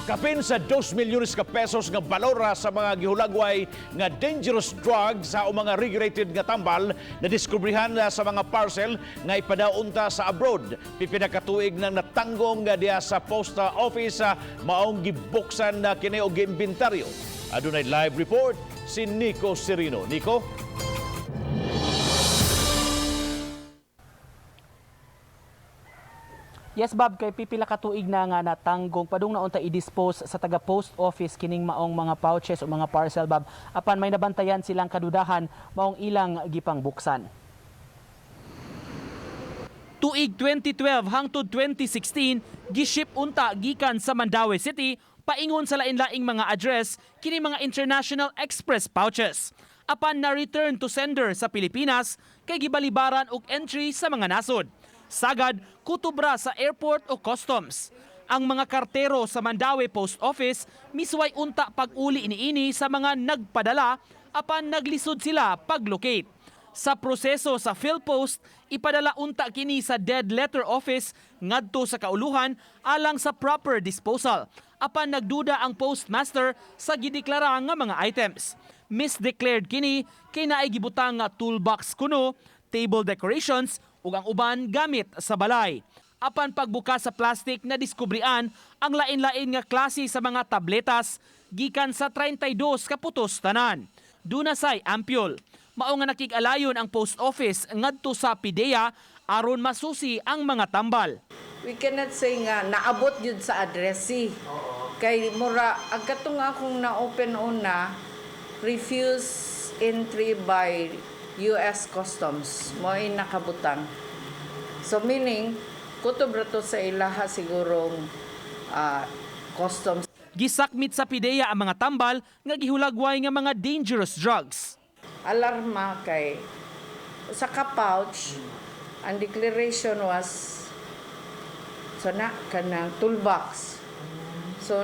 Kapin sa 2 milyones ka pesos nga balora sa mga gihulagway nga dangerous drugs sa mga regulated nga tambal na diskubrihan sa mga parcel nga ipadaunta sa abroad. Pipila ka tuig nang natanggong nga diha sa post office, maong gibuksan na kini og giimbentaryo. Adunay live report si Nico Serino. Nico? Yes, Bob, kay pipila ka tuig na nga natanggong padung na unta i-dispose sa taga post office kining maong mga pouches o mga parcel, Bob. Apan may nabantayan silang kadudahan, maong ilang gipangbuksan. Tuig 2012 hangtod 2016, giship unta gikan sa Mandaue City paingon sa lain-laing mga address kini mga International Express pouches. Apan na return to sender sa Pilipinas kay gibalibaran og entry sa mga nasod. Sagad, kutubra sa airport o customs. Ang mga kartero sa Mandaue Post Office misway unta pag-uli niini sa mga nagpadala, apan naglisod sila paglocate. Sa proseso sa PhilPost, ipadala unta kini sa dead letter office ngadto sa kauluhan alang sa proper disposal. Apan nagduda ang postmaster sa gideklara nga mga items. Misdeclared kini kay naay gibutang nga toolbox kuno, table decorations ug ang uban gamit sa balay. Apan pagbuka sa plastic, na diskubrian ang lain-lain nga klase sa mga tabletas gikan sa 32 ka putos tanan. Duna say ampule. Mao nga nakig-alayon ang post office ngadto sa PDEA aron masusi ang mga tambal. We cannot say nga naabot yun sa addressee. Kay mura, ang katong akong na-open una, refuse entry by US Customs. Mo'y nakabutang. So meaning, kutob ra to sa ilaha sigurong customs. Gisakmit sa PDEA ang mga tambal nga gihulagway nga mga dangerous drugs. Alarma kay sa ka-pouch, ang declaration was so na kanang toolbox. So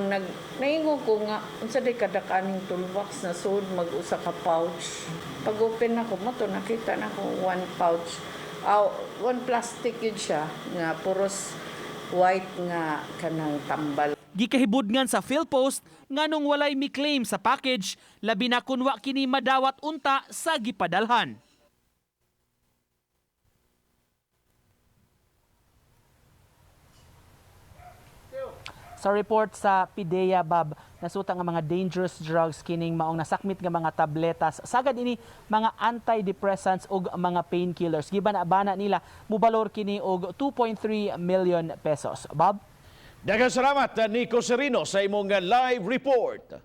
naingon ko nga unsa day kadak aning toolbox na sud mag usa ka pouch. Pag open nako mo to, nakita na ko one pouch. Aw, one plastic yun siya nga puros white nga kanang tambal. Gikahibudngan sa PhilPost nganong walay mi-claim sa package, labi na kun wa kini madawat unta sa gipadalhan. Sa report sa PIDEA, Bob, nasuta nga mga dangerous drugs kining maong nasakmit nga mga tabletas. Sagad ini mga antidepressants ug mga painkillers. Giban-abana nila mubalor kini og 2.3 million pesos. Bob? Daghang salamat, Nico Serino, sa imong live report.